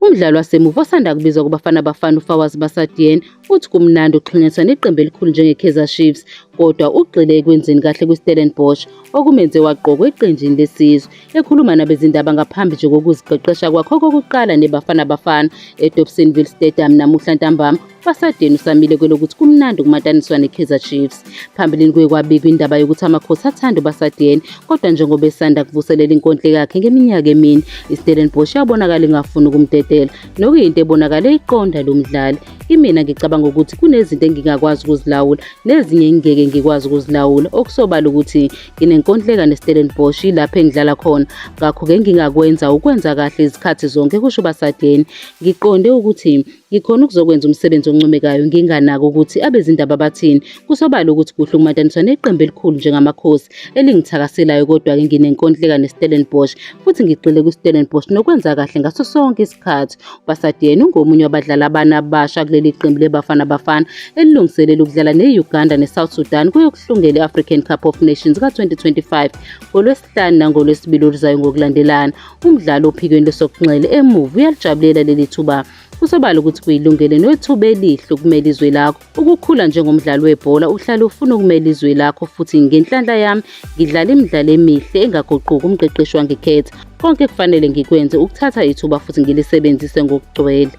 Umdlali wasemuva osanda kubizwa kuBafana Bafana uFawaz Basadien uthi kumnandi ukuxhunyaniswa neqembu elikhulu njengeKaizer Chiefs kodwa ugxile ekwenzeni kahle kwiStellenbosch okumenze waqokwa eqenjini lesizwe. Ekhuluma nabezindaba ngaphambi nje kokuziqeqesha kwakhe okokuqala neBafana Bafana eDobsonville Stadium namuhla ntambama, Basadien usamile kwelokuthi kumnandi ukumataniswa neKaizer Chiefs. Phambilini kuye kwabikwa indaba yokuthi amakhosi athanda uBasadien kodwa njengoba esanda kuvuselela inkontileka yakhe ngeminyaka emine, iStellenbosch yabonakala ingafuni ukumdedela, nokuyinto ebonakale iqonda lo mdlali. Kimina ngicabanga ukuthi kunezinto engingakwazi ukuzilawula nezinye engingeke ngikwazi ukuzilawula. Okusobala ukuthi nginenkontileka neStellenbosch yilapho engidlala khona. Ngakho-ke engingakwenza ukwenza kahle izikhathi zonke, kusho uBasadien. Ngiqonde ukuthi Ngikhona ukuzokwenza umsebenzi oncomekayo nginganaki ukuthi abezindaba bathini. Kusobala ukuthi kuhle ukumataniswa neqembu elikhulu njengaMakhosi elingithakaselayo kodwa-ke nginenkontileka neStellenbosch futhi ngigxile kwiStellenbosch nokwenza kahle ngaso sonke isikhathi. UBasadien ungomunye wabadlali abane abasha kuleli qembu leBafana Bafana elilungiselela ukudlala ne-Uganda neSouth Sudan kweyokuhlungela i-African Cup of Nations ka-2025 ngoLwesihlanu nangoLwesibili oluzayo ngokulandelana. Umdlali ophikweni lwesokunxele emuva uyalijabulela leli thuba. Kusobala ukuthi kuyilungele nethuba elihle ukumela izwe lakho. Ukukhula njengomdlali webhola uhlale ufuna ukumela izwe lakho futhi ngenhlanhla yami ngidlala imidlalo emihle engaguquki umqeqeshi wangikhetha. Konke kufanele ngikwenze ukuthatha ithuba futhi ngilisebenzise ngokugcwele.